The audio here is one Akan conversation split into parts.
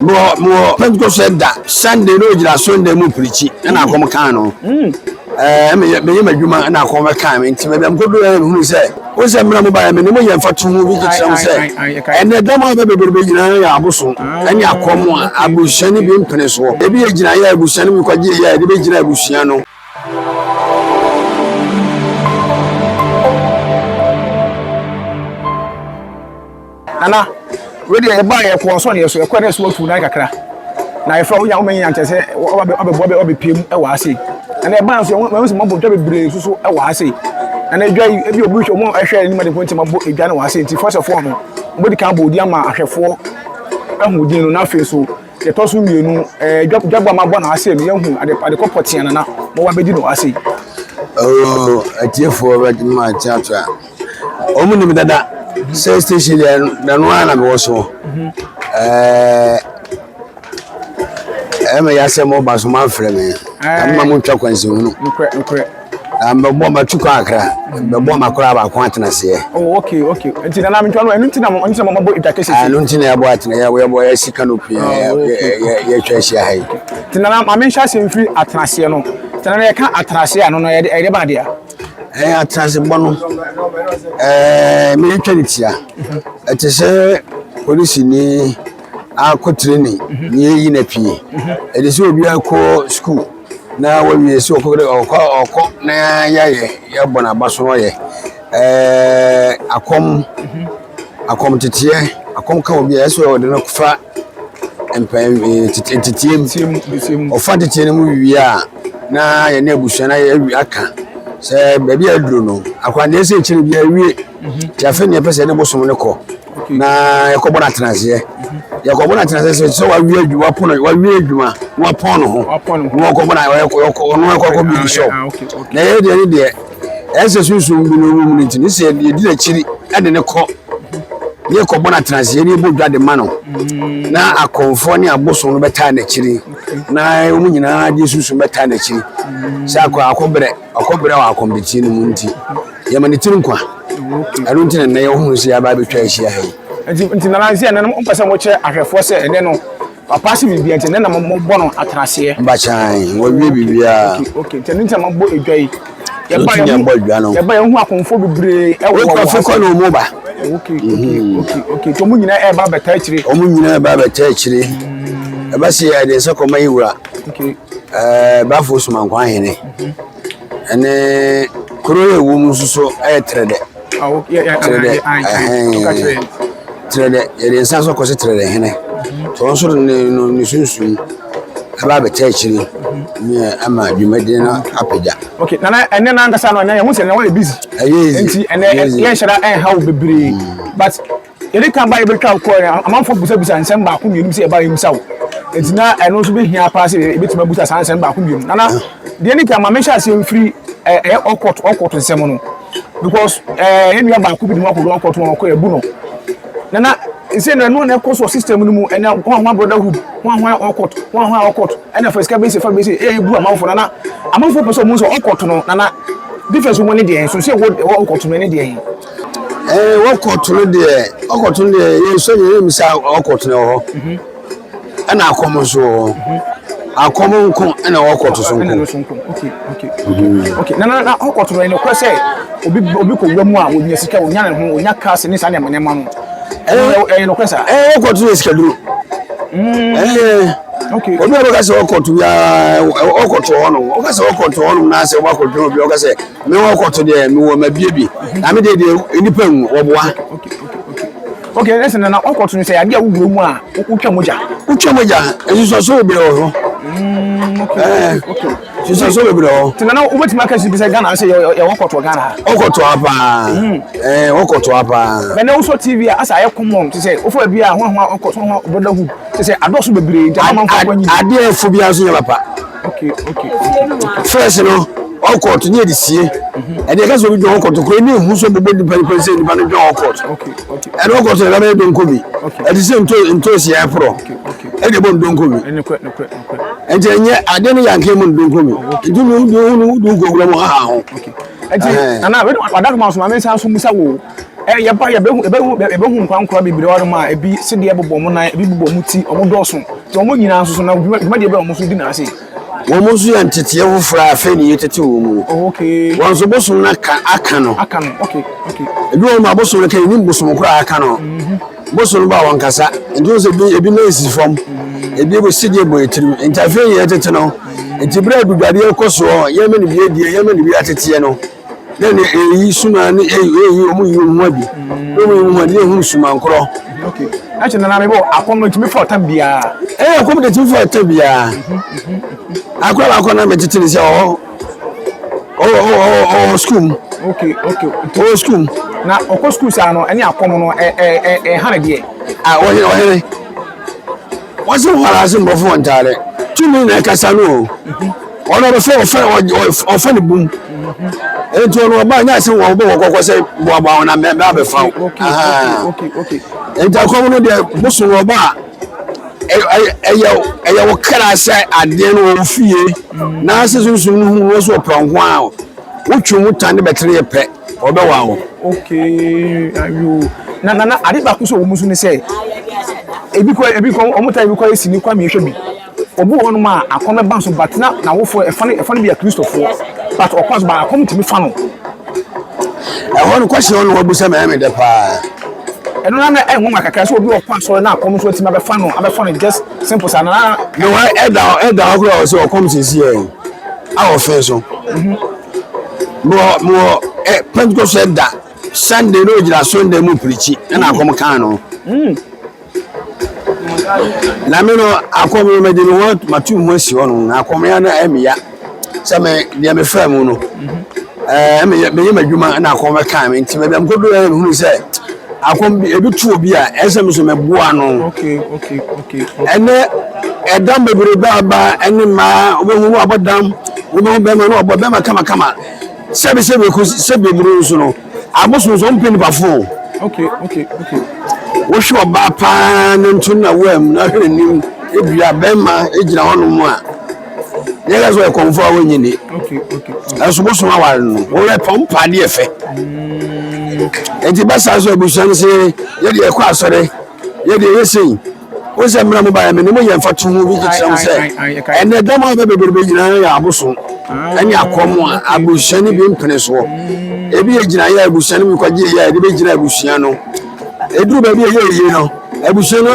Mewɔ mewɔ Pentecost da Sunday na ogyina Sunday mu pirikyi ɛna akɔm kan no. Ɛɛ meyɛ meyɛ m'adwuma ɛna akɔm bɛkan me nti baabi a mekɔduru ɛna mehunu sɛ wo sɛ mmerɛ mo baeɛ me ne mo yɛ mfatoho bi kyerɛ mo sɛ ɛnɛ dɔm a bɛ bebrebe nyinaa yɛ abosom ɛne akɔm a abusua no bi mpene soɔ. Ebi yɛ gyinaeɛ a abusua no bi kɔgye yɛ a yɛde bɛgyina abusua no. Nana, wei deɛ yɛbaa yɛkɔɔ nsɔ ne yɛso yɛkɔɛ na yɛso atu nan kakra na yɛfrɛ wonya woma nya nkyɛ sɛ wabɛboa bɛ wabɛpie mu wɔ ha sei na na yɛbaa nso yɛhu sɛ mabɔ dwa bebree nso so wɔ ha sei na na dwa yi ebi obi hwɛ ɔmo ɛhwɛ anim ade nti mabɔ edwa no wɔ ha sei nti first of all no mobɛdi kan abɔ odin ama ahwɛfoɔ ahu din no na afei so yɛtɔ so mmienu ɛɛ dwa dwabɔ a mabɔ no ha sei no yɛhu ade adekɔ pɔtea nana mo wabɛdi no wɔ ha sei. Oh, atiefoɔ bɛma ateatea Wɔn nim dada sɛ station deɛ na no ara na mewɔ so. Ɛɛ ɛmɛ yɛ asɛ mo ba so mo afrɛ me. Na mo ma mo ntwa kwansin Nokorɛ nokorɛ. Na mbɛbɔ matu kwan akra. Mbɛbɔ makora baako atena seɛ. Oh okay okay. Nti nana mentwa no ɛno nti na mo nti na mo mabɔ edwa kɛse. Ɛno nti na yɛbɔ atena yɛ yɛbɔ yɛ si canopy yɛ yɛ yɛtwa ahyia ha yi. Nti nana maame nhyɛ ase mfiri atenaseɛ no. Nti nana yɛka atenaseɛ ano no yɛde ɛyɛ ba adeɛ. Ɛɛ atenasebɔ no, ɛɛ meretwa ne tia. Ɛte sɛ polisini akɔ training na yɛyi no apue. Ɛte sɛ obi akɔ sukuu na wawie sɛ ɔkɔ ɔkɔ ɔkɔ na yɛayɛ yɛabɔ n'aba so na ɔyɛ. Ɛɛ akɔm akɔm teteɛ akɔm ka obi a ɛsɛ sɛ ɔde no fa mpɛn nteteɛ mu. Ɔfa nteteɛ no mu wie a, na yɛne abusua no awie aka sɛ baabi a aduru no, akwandeɛ sɛ kyerɛ bi awie. Nti afei ne yɛpɛ sɛ yɛne bosom no kɔ na yɛkɔbɔ no atenaseɛ. Yɛkɔbɔ no atenaseɛ sɛ sɛ wawie adwuma wapono wawie adwuma na wapɔn ne ho na ɔkɔbɔ no ɔno ɛkɔkɔ bi shop. Na yɛyɛ deɛ ne deɛ ɛsɛ sunsum bi no wɔ mu no nti ne sɛ yɛdi n'akyiri ɛde ne kɔ ne yɛkɔbɔ no atenaseɛ ne yɛbɔ dwa de ma no na akɔmfoɔ ne abosom no bɛtaa n'akyiri na wɔn nyinaa de sunsum bɛtaa n'akyiri sɛ akɔ akɔbrɛ akɔbrɛ wɔ akɔmpetie no mu nti yɛma ne tiri nkwa ɛno nti na nnɛ yɛhunu sɛ yɛaba abɛtwa ahyia ha yi. Nti nti nana nti ɛnɛ no mpɛ sɛ mokyerɛ ahwɛfoɔ sɛ ɛnɛ no Wapaase biribiara nti ɛnɛ na mobɔ no atenaseɛ. Bakyan, wɔawie biribiara. Okay, okay. Nti ɛno nti na mabɔ edwa yi. Yɛba yɛn ho edwa no. Yɛba yɛn ho akomfo bebree ɛwɔ wɔ ha. Kɔ na wɔn ba. Okay, okay, mhm. okay, okay. Nti wɔn nyinaa ɛreba abɛta akyire. Wɔn nyinaa ɛreba abɛta akyire. Ɛba si yɛ de nsa kɔma yi wura. Okay. Ɛɛ Bafo Sumankwa ahene. Mhm. Ɛne kuro yɛ wɔ mu nso so ɛyɛ trɛ dɛ. Kyerɛ dɛ, ɛhɛn, kyerɛ dɛ, yɛde nsa nso kɔsi kyerɛ dɛ hene. Sɛ ɔno nso de ne no ne sunsum ɛba abɛkyɛ akyiri ne ama dwumadie no apagya. Okay, nana ɛnɛ n'ankasa no ɛnɛ yɛn ho sɛ ɛnɛ wɔyɛ busy. Ɛyɛ easy. Nti ɛnɛ yɛn hyɛ da ɛnha wo bebree but yɛde kan ba yɛbɛtwa kɔ yɛn amanfoɔ busabisa nsɛm baako mmienu sɛ yɛba yɛn wo nti na ɛno nso bɛhia paa sɛ yɛbɛtumi abusa saa nsɛm baako mmienu nana deɛ ne kan ma mehyɛ aseɛ mfiri ɛyɛ ɔkɔt ɔkɔt nsɛm no. because ɛɛ yɛn nua baako bi de mu akɔ ɔkɔ to ɔkɔ ebu no nana nse na ɛno na ɛkɔ so system no mu ɛna ho ahoa brotherhood ho ahoa ɔkɔt ho ahoa ɔkɔt ɛna fɛ sika bɛsi fa bɛsi ɛyɛ ebu amanfo nana amanfo pɛ sɛ ɔmo nso ɔkɔt no nana difference wɔn ne deɛ nso sɛ ɛwɔ ɛwɔ ɔkɔt no ne deɛ. Ɛɛ ɔkɔt no deɛ ɔkɔt no deɛ yɛn nso yɛn mu sɛ ɔkɔt no wɔ hɔ. Ɛna akɔm nso wɔ hɔ. Akɔm nko ɛna ɔkɔto so nko. Mhm. Okay. Na na na ɔkɔto no ɛnokora sɛ obi obi kɔ wura mu a onya sika onya ne ho onya cars ne saa nneɛma nneɛma no. Ɛyɛ ɛyɛ nokorɛ saa. Ɛɛ ɔkɔto yɛ sika duro. Mm. Ɛɛ. Okay. Obi a ɔbɛka sɛ ɔkɔto biara ɔkɔto hɔ nom ɔka sɛ ɔkɔto hɔ nom na sɛ ɔbɛkɔto obi ɔka sɛ me ɔkɔto deɛ mewɔ mabie bi na me deɛ deɛ nnipa nwu wɔboa. Okay okay okay. Okay, ɛsɛ na na ɔkɔto no sɛ adeɛ a wowura mu a wotwa mogya. Wotwa mogya, nsusuanso bebree wɔ hɔ. Mm, okay, okay. Nsusuanso bebree wɔ hɔ. Nti nana wobɛtumi aka si bi sɛ Ghana sɛ yɛwɔ kɔto Ghana ha. Ɔkɔto ha paa. Ɛɛ ɔkɔto ha paa. Bɛnɛ wosɔ TV a asa ayɛ common te sɛ wofa bi a ho ho ɔkɔto ho brotherhood te sɛ adɔso bebree nti ama manfo akɔ nyini. Adeɛ ɛfo biara nso nyɛ papa. Okay, okay, okay. First no ɔkɔto ne yɛde sie. Ɛdeɛ ɛka sɛ obi dwan ɔkɔto koro ne ehu sɛ ɔbɛbɔ nipa nipa sɛ nipa no dwan ɔkɔto. Ɛna ɔkɔto ɛna bɛyɛ donko bi. Ɛte sɛ nto ntoosi yɛ ɛporɔ. Ɛna ɛbɔ ndonko bi. Nti ɛnyɛ adeɛ no yanke mu ndonko bi. Nti no wodi wo no wodi wo kɔwura mu haha ho. Nti nana wei wadaka ma so maame nsa so musa wo. Ɛ yɛba yɛbɛhu yɛbɛhu yɛbɛhu nkwankora bebree wɔ hɔnom a ebi sedeɛ bobɔ wɔn nan, ebi bobɔ wɔn ti, wɔn dɔɔso. Nti wɔn nyinaa nso so na dwumadie bɛn na wɔn nso di n'ase? Wɔn nso yɛ nteteɛ foforɔ a afei ne yɛtete wɔn mu. Oh, okay. Wɔn nso bosom no aka aka no. Aka no, okay, okay. Ebi wɔ hɔ ma bosom no ka yɛnim bosom koraa aka no. Bosom no ba a wɔnkasa. Nti wɔn sɛ ebi ebi nan si fam, ebi bɔ sedeɛ bɔ etirim. Nti afei ne yɛtete no. Nti berɛ a adudwadeɛ kɔ soɔ, yɛma no bi adie, yɛma no bi ateteɛ no. Na ne eyi suma ne eyi eyi wɔn yi wɔn ho adi. Na wɔn yi wɔn ho adi na ehunu sumankorɔ. Okay. Na kyerɛ nana mebɔ akɔm no ntumi fa ɔtam biara. Ɛyɛ akɔm de tumi fa ɔtam biara. Akora baako na metete ne sɛ ɔwɔ ɔwɔ ɔwɔ ɔwɔ sukuu mu. Okay okay. Ɔwɔ sukuu mu. Na ɔkɔ sukuu saa no ɛne akɔm no ɛ ɛ ɛ ɛha ne deɛ. Ah ɔhene ɔhene. Wɔsi wɔn ase mbɔfo wɔn ntaade. Tumi na ɛkasa no o. Ɔno ɔbɛfɛ ɔfɛ ɔfɛ ne bum. Nti ɔno ɔba nyɛ ase wɔn bɔ wɔn kɔkɔ sɛ boaboa wɔn na mɛ abɛfa wo. Nti akɔm no deɛ bosom ɔba a ɛyɛ ɛyɛ wo kra sɛ adeɛ no wɔ fie na ase sunsun no hu no so ɔpɛ nko a wotwe mu tan ne bɛtere yɛ pɛ. Ɔbɛwa wo. Okay, ayo. Na na na ade baako so wɔ mu nso ne sɛ ebi kɔ ebi kɔ wɔn ta ebi kɔ esi ne kwa mmiɛhwɛ bi. Obi wɔ hɔnom a akɔm bɛba nso but na n'awofoɔ ɛfa no ɛfa no bi yɛ kristofoɔ but ɔkɔ so ba akɔm tumi fa no. Ɛhɔ no kɔhyɛ hɔ no wabusa ma ɛyɛ me dɛ paa. Ɛno na na ɛnwanwa kakra sɛ obi ɔkɔ asɔre na akɔm nso atumi abɛfa no abɛfa no just simple saa na. Na ɛda ɛda hɔ koraa wɔ sɛ ɔkɔm sisi yɛ a ɔfɛn so. Mewɔ mewɔ ɛ Pentecost ɛda Sunday na ogyina Sunday mu pirikyi ɛna akɔm kan no. Na me no akɔm no mede me ho mato mu asi hɔ no na akɔm ya na ɛmeya sɛ me deɛ mefaa mu no ɛɛ meyɛ meyɛ m'adwuma ɛna akɔm bɛkaa me nti baabi a mekɔduru ɛna mehunu sɛ akɔm bi ebi to obi a ɛsɛ me so mɛboa no. Okay okay okay. Ɛnɛ ɛdam bebrebe aba ɛne mmaa wobɛhu no abɔ dam. Wobɛhu bɛrima na ɔbɔ bɛrima kamakama. Sɛbi sɛbi ko sɛbi eburu nso no abosom nso ɔmpɛ nipa fo. Okay okay okay. Wohwɛ ɔbaa paa ne nto na wam na hwɛ n'anim ebia bɛrima egyina hɔnom a yɛka sɛ ɔyɛ kɔmfo a wɔnyɛ ni. Okay okay. Ɛnso bosom aware no wɔyɛ pɔm paadeɛ fɛ. Eti bɛsa so abusua no sɛ yɛde yɛkɔ asɔre yɛde yɛ sei. Wo sɛ mmerɛ mo baeɛ me ne mo yɛ mfatoho bi kyerɛ mo sɛ ɛnɛ dɔm a bɛ bebrebe nyinaa yɛ abosom ɛne akɔm a abusua no bi mpene soɔ. Ebi yɛ gyina yɛ abusua no bi kɔgye yɛ a yɛde bɛgyina abusua no. Ɛduru baabi a ɛyɛ yie no abusua no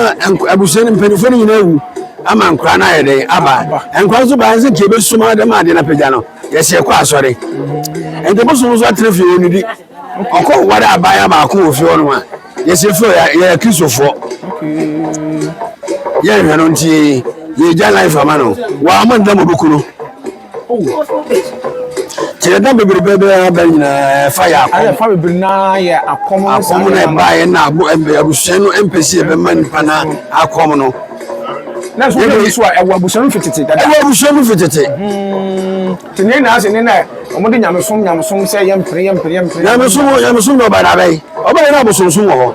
abusua no mpanimfoɔ no nyinaa awu ama nkora no ayɛ dɛn aba. Nkora nso baeɛ sɛ nka yɛbɛsum ara dɛm adeɛ no apagya no yɛsɛ yɛkɔ asɔre. Nti bosom nso atena fie wɔnnidi. Ɔkɔ ware abaayewa baako wɔ fie hɔ nom a yɛsɛ fie hɔ yɛyɛ kristofoɔ yɛnhwɛ no nti yɛgya life ama no wɔama no dam ɔbɛku no kyerɛ dam bebrebe bɛɛ aba nyinaa ɛfa yɛ akɔm ɛfa bebree naa yɛ akɔm akɔm na ɛbaeɛ na abusua no mpɛ sɛ yɛbɛma nipa no akɔm no na nso wọ́n so a ɛwɔ abusua no fi tete dada ɛwɔ abusua no fi tete Te ne nyinaa ase ne na wɔde nyamesom nyamesom sɛ yɛmpere yɛmpere yɛmpere. Nyamesom nyamesom na ɔbaa n'abɛn ɔbaa yɛn na abosomsom wɔ hɔ.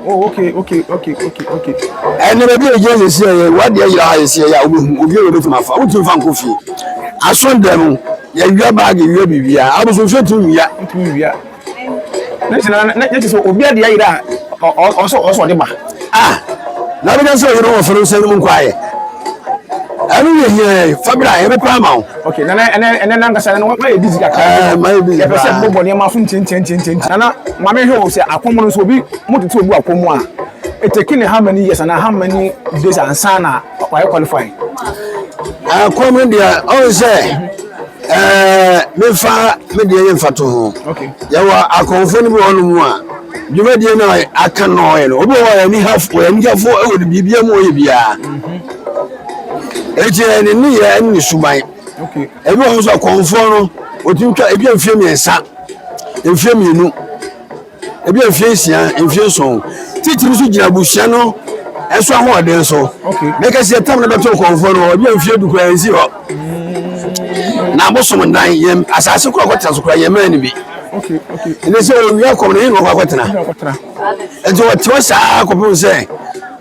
Oh okay okay okay okay okay. Ɛnna baabi a egyina sisi yɛ wadeɛ yera ha sisi yɛ a wobɛhu obi a wɔbɛtumi afa wotumi fa nkɔ fie asɔn mu yɛwia baage wia biribiara abosomfie tumi wia. Wotumi wia. Ne kyerɛ na ne kyerɛ sɛ obi adeɛ ayera a ɔsɔ ɔsɔ ɔde ba. Ah na bɛka sɛ ɔyere wɔ fɛrɛ sɛ no mu nkɔ ayɛ ɛno yɛ hia yɛ fa bra yɛbɛpɛ ama wo. Okay nana ɛnɛ ɛnɛ nankasa no wayɛ busy kakra. Ɛɛ mayɛ busy paa. Yɛpɛ sɛ bɔbɔ nneɛma so ntiantiantiantia. Nana maame hwɛ o sɛ akɔm no nso obi mo tete obi akɔm a it take ne how many years ana how many days ansa na wayɛ qualify. Akɔm no deɛ ɔn sɛ. Ɛɛ mefa me deɛ yɛ mfatoho. Yɛwɔ akɔmfo no bi wɔ hɔnom a dwumadie no a aka no ɔyɛ no obi wɔ hɔ ɔyɛ anihafo ɔyɛ anihafo wɔ ne biribiara mu ɔyɛ biara. Eti ɛyɛ ne nneyɛɛ ne ne suban. Ebi wɔ hɔ nso akɔmfoɔ no otumi twa ebi mfie mmiɛnsa mfie mmienu. Ebia mfeɛ nsia, mfeɛ nson. Titiri nso gyina abusua no ɛso ahoɔden so. Mɛka sɛ tam no bɛto kɔnfoɔ no ebia mfeɛ du koraa nsi hɔ. Na abosom ndan yɛn asase koraa kɔtena so koraa yɛn mmaa no bi. Ɛne sɛ owia kɔm no yɛn na wɔkɔ akɔtena. Nti wɔte hɔ saa kɔpem sɛ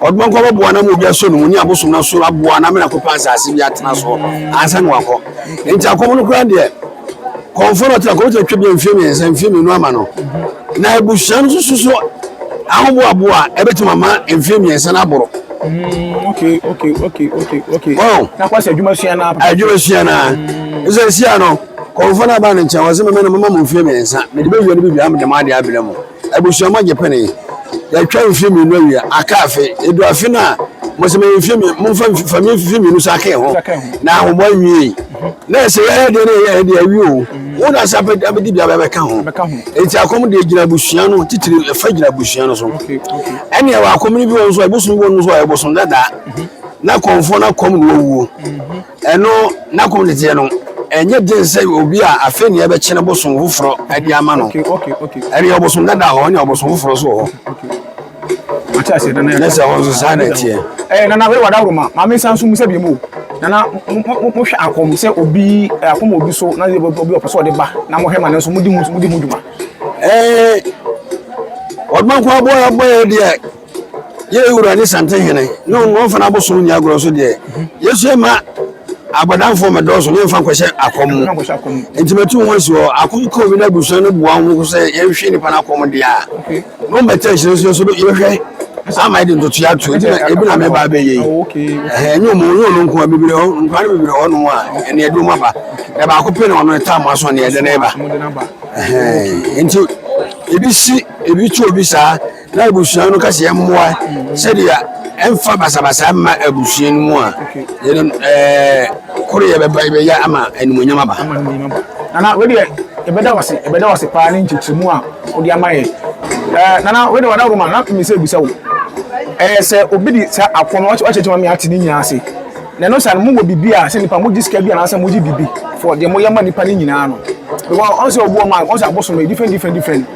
ɔdoma nkɔ bɛboa na ma obi asɔ ne mu ne abosom no aso aboa na mena kɔpɛ asase bi atena so ansa na wakɔ. Nti akɔm no koraa deɛ kɔnfoɔ no ɔtena kɔm tena twa bi mfeɛ mmiɛnsa mfeɛ mmienu ama no. Na abusua no nso so ahoboaboa a ɛbɛtumi ama mfeɛ mmiɛnsa no aboro. Okay, okay, okay, okay, okay. Wɔn. Na kɔ sɛ adwuma sua na. Adwuma sua na. Ɛsɛ si ano kɔnfɔ na ba ne nkyɛn wɔsɛ mɛmɛ na mɛma mo mfeɛ mmiɛnsa mede bɛwia no bibia mede mo adeɛ abrɛ mo. Abusua mo agye pene. Yɛatwa mfeɛ mmienu awie aka afe edu afe no a mo sɛ mɛyɛ mfeɛ mmienu momfa fa mfeɛ mmienu so aka ho na ahobɔ nwie. Na ɛsɛ yɛyɛ deɛ na yɛyɛ deɛ awie o. Wo na sɛ abɛdi bia bɛbɛka ho. Enti akɔm deɛ gyina abusua no titiri ɛfa gyina abusua no so. Ɛne ɛwɔ akɔm no bi wɔ nso a ɛbosom bi wɔ nso a ɛbosom dadaa. Na kɔnfoɔ no akɔm na wɔwuo. Ɛno n'akɔm teteɛ no ɛnyɛ den sɛ obi a afei ne ɛbɛkyɛ no bosom foforɔ ɛde ama no. Ɛne ɔbosom dada hɔ ɛne ɔbosom foforɔ so wɔ hɔ. Mate aseɛ nana. Ne sɛ hɔ nso saa na ɛteɛ. Ɛɛ nana wei wada woroma maame nsa nso musa bi mu nana mo mo hwɛ akɔm sɛ obi akɔm obi so na obi ɔpɛ sɛ ɔde ba na mo hwɛ ma ne nso mo di ho mo di ho dwuma. Ɛɛ ɔdoma nko aboa yɛ abɔ yɛ deɛ yɛ wura ne santehene ne ɔno ɔmfa n'abosom nni agorɔ so deɛ yɛsu yɛ ma abɔdamfoɔ mɛdɔɔso ne yɛmfa nkɔhyɛ akɔm mu nti matu ho asi hɔ akɔm ka obi no abusua no boa ho sɛ yɛnhwɛ nipa no akɔm deɛ a na ɔmbɛtɛ akyire nso yɛso yɛbɛhwɛ ama yɛde ntotoeɛ ato nti na ebi na mɛba abɛyɛ yi ɛnyɛ ɔmo nyɛ ɔno nko a bebree hɔ nkwa no bebree hɔ nom a ɛne ɛde ɔmo aba na baako pɛ na ɔno ɛta mo aso ne ɛde ne ba nti ebi si ebi tu obi saa na abusua no ka sɛ yɛmmoa sɛdeɛ ɛmfa basabasa mma abusua no mu a yɛde ɛɛ koro yɛ bɛba yɛbɛyɛ ama animuonyam aba. Nana wei deɛ yɛbɛda wase yɛbɛda wase paa ne nkyerɛkyerɛmu a wode ama yɛ ɛɛ nana wei deɛ wada roma na mi sɛ ebisa wo ɛyɛ sɛ obi de saa akɔ no wakyerɛkyerɛ ma mi ate ne nyinaa ase na ɛno saa no mo wɔ biribi a sɛ nipa mo gye sika bi anaasɛ mo gye biribi for deɛ mo yɛ ma nipa ne nyinaa no because ɔn sɛ obi wɔ ma ɔn sɛ abosom yɛ different different different.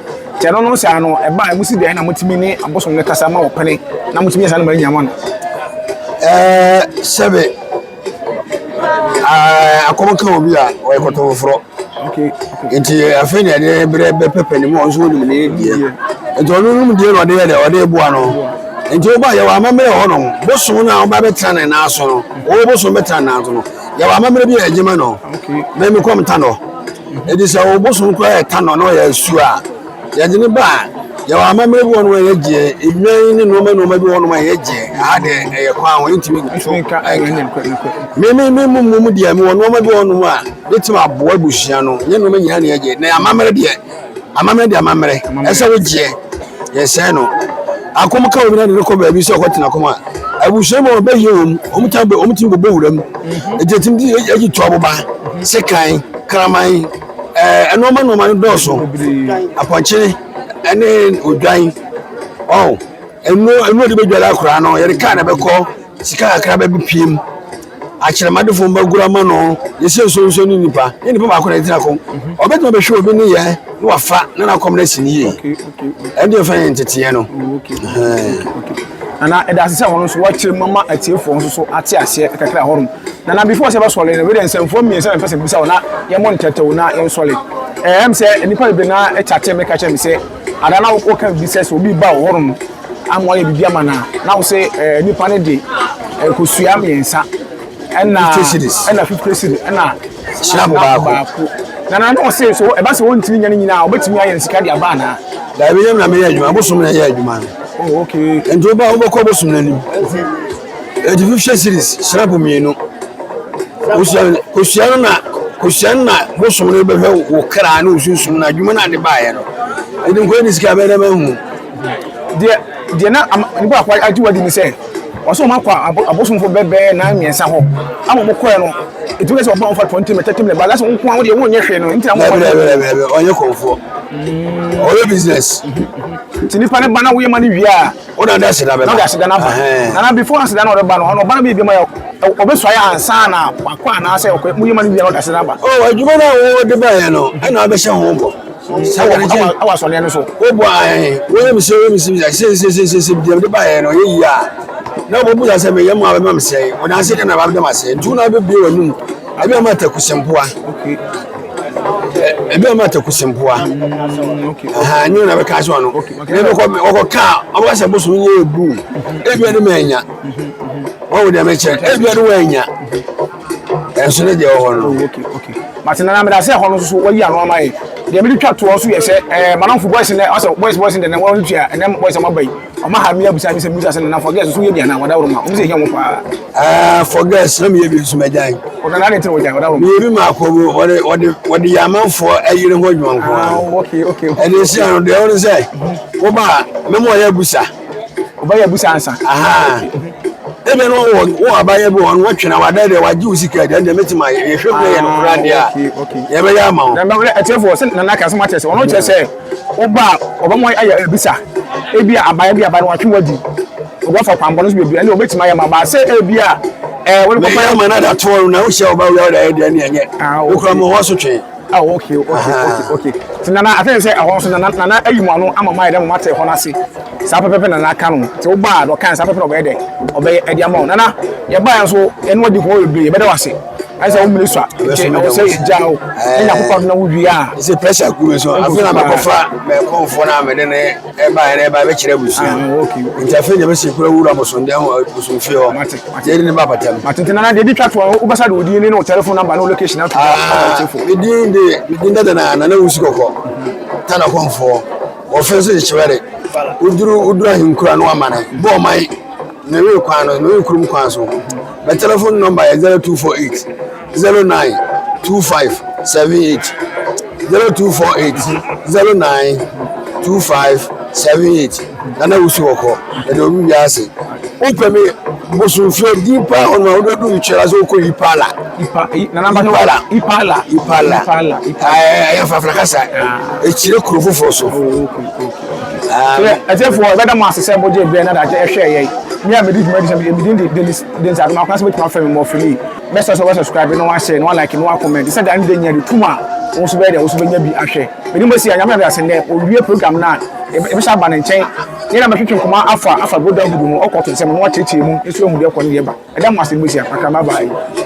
Nti ɛno no saa no, ɛba a mosi dɛn na motumi ne abosom no kasa ma wɔpene na motumi yɛ saa no ma anya ma no? Ɛɛ sɛbe akɔm ka obi a ɔyɛ kɔtɔ foforɔ. Nti afei na yɛde berɛ bɛpɛpɛ ne mu a ɔnso wɔnim ne deɛ. Nti ɔno nom deɛ na ɔde yɛ dɛ ɔde boa no. Nti woba yɛwɔ amammerɛ wɔ hɔnom. Bosom no a woba bɛtena ne nan so no, wo bosom bɛtena ne nan so no, yɛwɔ amammerɛ bi a yɛgye ma no. Mɛmi kɔm ta no. Enti sɛ wo bosom koraa yɛ tanɔ na ɔyɛ asu a, yɛde no ba a, yɛwɔ amammerɛ bi wɔ nom a ɛyɛ gyeɛ, nnwan ne nnoɔma nnoɔma bi wɔ nom a ɛyɛ gyeɛ. Aha deɛ ɛyɛ kwan ho, yɛntumi nto nka. Me me me mu mmom deɛ mewɔ nnoɔma bi wɔ nom a bɛtumi aboa abusua no, nyɛ nnoɔma nyinaa na ɛyɛ gyeɛ. Na amammerɛ deɛ, amammerɛ deɛ amammerɛ, ɛsɛ wo gyeɛ, yɛsɛe no. Akɔm ka obi na de no kɔ baabi sɛ ɔkɔtena kɔm a, abusua mu a ɔbɛyɛ wɔm, wɔn tan bɛ, wɔn tumi bobɔ wura mu. Eti etumi di egye tu aboba, sekan, kraman, ɛɛ nneɛma nneɛma no dɔɔso. Apɔnkye ɛne odwan. Ɔn, nnuro nnuro de bɛdware akora no, yɛde kaa na ɛbɛkɔ, sika kakra bɛbepie mu. Akyerɛmadefo mbɛgoro ama no, yɛsɛ nsuo nsuo ne nipa, ne nipa baako na ɛtena kɔm. Ɔbɛtumi abɛhwɛ obi ne yɛ na wafa na n'akɔm no asi ne yie. Ɛno deɛ fɛn yɛ nteteɛ no. Nana ɛda ase sɛ wɔn nso wɔakyerɛ mu ama atiefoɔ nso so ate aseɛ kakra hɔnom. Nana before sɛ bɛsɔre no, wei deɛ nsɛmfoɔ mmiɛnsa na mepɛ sɛ mebisa wo na yɛmmɔ ntɛtɛw na yɛnsɔre. Ɛyɛ sɛ nnipa bebree na ɛkyate me ka kyerɛ me sɛ ada na woka biribi sɛ sɛ obi ba wɔ hɔnom ama wayɛ biribi ama no a na wo sɛ eh, nipa no de eh, kosua mmiɛnsa ɛna ɛna 50 cedis ɛna hyirapo baako na na na ɔse so ɛba sɛ wɔntumi nya no nyinaa wɔbɛtumi ayɛ no sika de aba anaa daabi yɛm na meyɛ adwuma bosom na ɛyɛ adwuma no oh, okay. nti woba wobɛkɔ bosom no anim ɛti 50 cedis hyirapo mmienu kosua no na kosua no na bosom no bɛhwɛ wo kra ne wo sunsum no adwuma no ade baeɛ no ɛdi nkɔyɛ ne sika bɛyɛ dɛ mahu Deɛ deɛ na ama nipa baako agye wadi ne sɛ ɔsɛ wɔn akɔ abosomfo bɛbɛɛ nan mmiɛnsa hɔ ama wɔn kɔɛ no etumi sɛ ɔba wɔn fa 20 minutes 30 minutes ba lasa wɔn nko ara deɛ wɔn nyɛ hwee no nti na wɔn kɔ. Dɛbi dɛbi dɛbi ɔnyɛ kɔnfoɔ ɔyɛ business. Nti nipa ne ba na woyɛ ma ne wie a. O na ɔde aseda bɛba. Na ɔde aseda n'aba. Nana before aseda na ɔde ba no ɔno ɔba no bi ebi ma yɛ ɔbɛsua yɛ ansa na wakɔ anaasɛ ɔkɔ mu yɛ ma ne wie na ɔde aseda n'aba. Ɔ adwuma no a wɔde ba yɛ no ɛna abɛhyɛ ho bɔ. Ɛwɔ asɔneɛ no so. Wobɔ ahe? Woyɛ me sɛ woyɛ me sɛ sɛ sɛ sɛ sɛ sɛ deɛ mede baeɛ no ɔyɛ yie a na wɔbɛbu sa sɛ meyɛ mu a bɛma me sɛe wɔde ase deɛ na bɛda me ase nti wo na wobɛbue w'anum ebi ama atakusempoa ebi ama atakusempoa aha nyɛ na bɛka sɛ ɔno na bɛkɔ wɔkɔ ka ɔbɛka sɛ bosom nyɛ ebu ebi ne manya wɔn deɛ mekyɛ ebi ne wɔanya ɛnso ne deɛ wɔ hɔ no. Mate nana meda sɛ ɛhɔ no nso so wayi ano ama yɛ. Deɛ mede twa toɔ nso yɛ sɛ ɛɛ madamfo boys nɛ ɔsɛ boys boys deɛ wɔn tua ɛnɛ boys a wɔaba yi wɔn aha mi abusa mi sɛ mi sɛ nana for girls nso yɛ bi anaa wɔda wɔn ma wɔn sɛ ehia wɔn paa. Ɛɛ for girls na meyɛ bi nso mɛgyae. Ɔna na adi ti na wɔgyae wɔda wɔn. Meyɛ bi ma akɔ mu wɔde wɔde wɔde yɛ amanfoɔ ɛyere ho adwuma nko ara. Ah okay okay. Ɛde esi ano deɛ wɔn sɛ woba a mɛma ɔyɛ abusa. Ɔbɛyɛ abusa ansa. Aha. Ebi no wɔ wɔ abayɛ bi wɔ no wɔtwe na wada deɛ wagye wo sika deɛ ɛdeɛ mɛtumi ayɛ yɛhwɛ mu yɛ no koraa deɛ a yɛbɛyɛ ama wo. Na mbɛwɛ ɛtiɛfoɔ sɛ nana kasa ma kyerɛ sɛ ɔno kyerɛ sɛ woba a ɔbɛma ayɛ abusa ebi a abayɛ bi abayɛ no watwe wadi ɔbɛfa kwanbɔ no so bebree ɛne ɔbɛtumi ayɛ ma ba sɛ ebi a ɛɛ wɔde kɔfa yɛ ama no ada toɔ no na wohyɛ ɔba wia ɔde ayɛ deɛ ne ɛnyɛ wokura ma hɔ so twe. Ah, okay, okay, okay, okay. Ti nana, I think sɛ ɛhɔ nso nana nana ayi mu ano ama mayɛ dɛ mo mate ɛhɔ no ase. Saa pɛpɛpɛ nana aka no. Ti wo baa dɔ kan saa pɛpɛ na ɔbɛyɛ dɛ ɔbɛyɛ ɛde ama wo. Nana, yɛ baa nso ɛno adi nkɔmɔ bebree yɛbɛda wo ase. Ayɛ sɛ wo mmiri sua. Nti ɛwɔ sɛ yɛgya wo. Ne Nyankopɔn adom na wo wie a. Sɛ pressure ku me so afei na mɛkɔfa mɛkɔmfoɔ no a mede ne ɛba yɛn ɛba bɛkyerɛ abusua ah, nti afei deɛ bɛsi kura wura bosomdɛm hɔ bosomfie hɔ yɛde ne ba pata mu. Mate nti nana deɛ di twa toɔ wobɛsa de odin ne ne wo telephone number ne wo location ato ah, medin de medin dada na nana wusu kɔkɔ tana kɔmfoɔ wɔfɛ nso de kyewɛre woduru woduru ahenkura no amane bɔ ɔman mewe kwan no mewe kurom kwan so my telephone number yɛ 0248 09 25 78 0248 09 25 78 Nana Wusu Kɔkɔ ɛde obi wia ase wopɛ me bosomfie din paa hɔ noma wode du nkyerɛ sɛ wokɔ Ipala Ipala Ipala Ipala ɛyɛ frafra kasa ɛkyerɛ kuro foforɔ so ɛtiɛfoɔ ɛbɛda mo ase sɛ mogye berɛ na adagye ɛhwɛ yɛn me a medi dwuma di sɛ medin de Dennis Dennis Adomakora sɛ bɛtumi afrɛ me Mɔfili Mɛsrɛ sɛ wobɛ subscribe na wa share na wa like na wa comment sɛ da ne da nyina de tum a wo nso bɛyɛ dɛ wo nso bɛnya bi ahwɛ. Mede mo asi a Nyame ade ase nnɛ owie program no a yɛbɛhyɛ aba ne nkyɛn ne yɛn abɛtwetwe nkɔmmɔ afa afa brotherhood ho ɔkɔ to nsɛm no na wakyerɛkyerɛ mu nso ahu deɛ ɛkɔ ne deɛ ɛba. Ɛda mo ase mede mo asi a kakra bye bye.